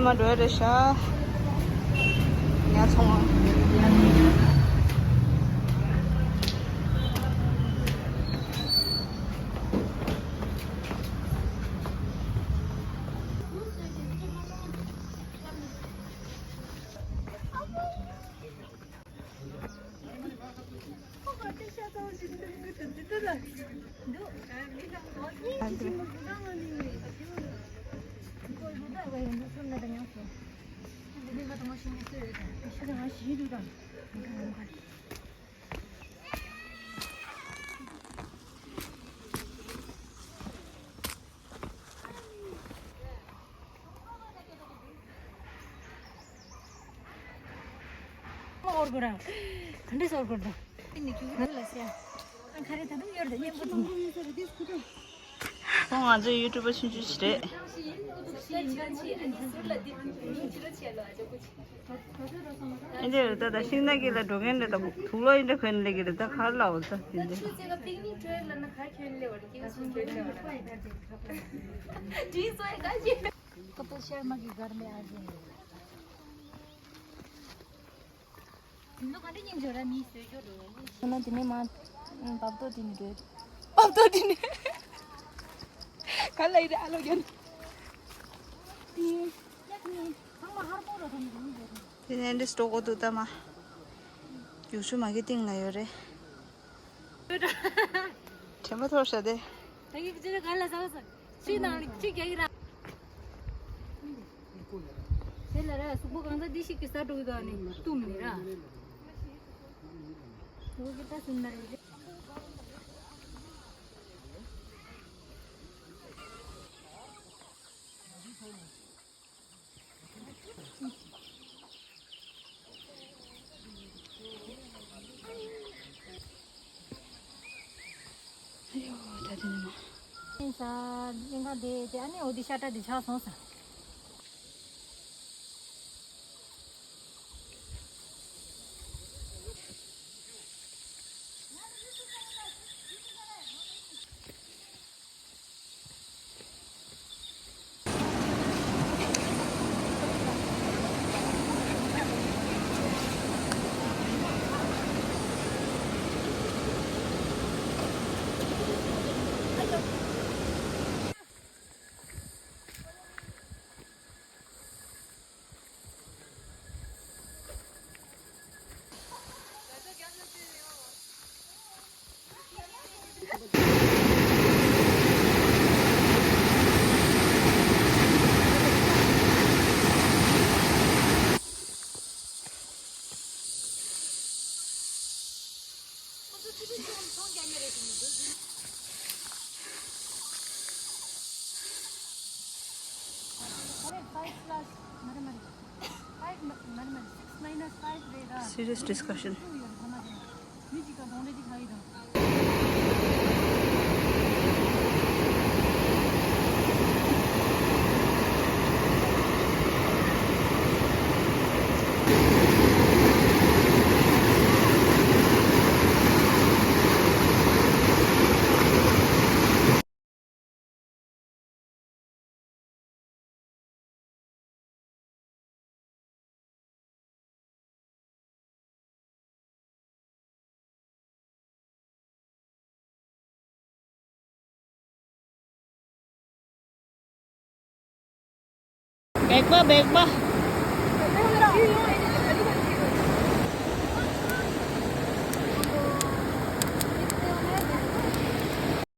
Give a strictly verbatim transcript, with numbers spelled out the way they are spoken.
མ་འགྲོ་ཡ་རེད་ཤག་ཉ་ཚོང་། འོར་གོ་ར། ག་འདྲས་འོར་གོ་ར། ཨ་ནི་ཁྱོད་ལ་ཟེར། ཨ་ཁ་རེ་ད་དུང་ཡོད་རེད་སྙན་པོ་དང་། ཁོང་ང་ཚོའི་ཡུ་ཊུབ་པ་ཆུང་ཆུང་ཞིག་རེད། ཨེ་འདྲས་རེད་ད། ད་ཤིང་ནགས་དཀྱིལ་ལ་འགྲོ་མཁན་རེད་ད། དུག་ལོག་ཨེ་འདྲས་གོན་ལེ་གི་རེད་ད། ག་རེ་ལབ་འོ་ད་དེ་འདྲས། कपिल शर्मा की घर में आ गए। ཁྱེད་ཚོ་ག་འདྲ་སྙིང་རྗེ་ར། མི་བཟོས་རྒྱུ་རེད། ཁོ་ན་དེ་ནས་མ་བབ་ཏོ་དེ་ནས་རེད། བབ་ཏོ་དེ་ནས་ག་ལ་ཡི་རེད། ཨ་ལོ་རྒྱན། དེ་ནས་འདི་སྤྲོ་གོ་འདུག་ད་མ། རྒྱུག་ཆུ་མ་གི་སྟེང་ལ་ཡོད་རེད། དྲན་པ་ཐོར་ཤ་དེ། ད་གི་ཅི་ག་ལ་ཟ་བ་ཟ། ཅི་ནང་ཅི་རྒྱག་གི་ར། དེ་ལ་ར་གཟུགས་པོ་གང་ཚ་འདི་ཞིག་གི་ས་འགྲོ་གི་དོག་ནི་བཏུམ་ནི་ར། འོ་གི་ད་སུན་ན་རེད། ཨ་ཡོ་ད་དེ་ནི་མ། ཨིན་ས། ཨིན་ག་དེ་དེ་ཨ་ནི་འོ་དེ་ཤ་ཁྲག་དེ་ཆགས་སོང་ས། Serious discussion. སྦེག་པ་སྦེག་པ།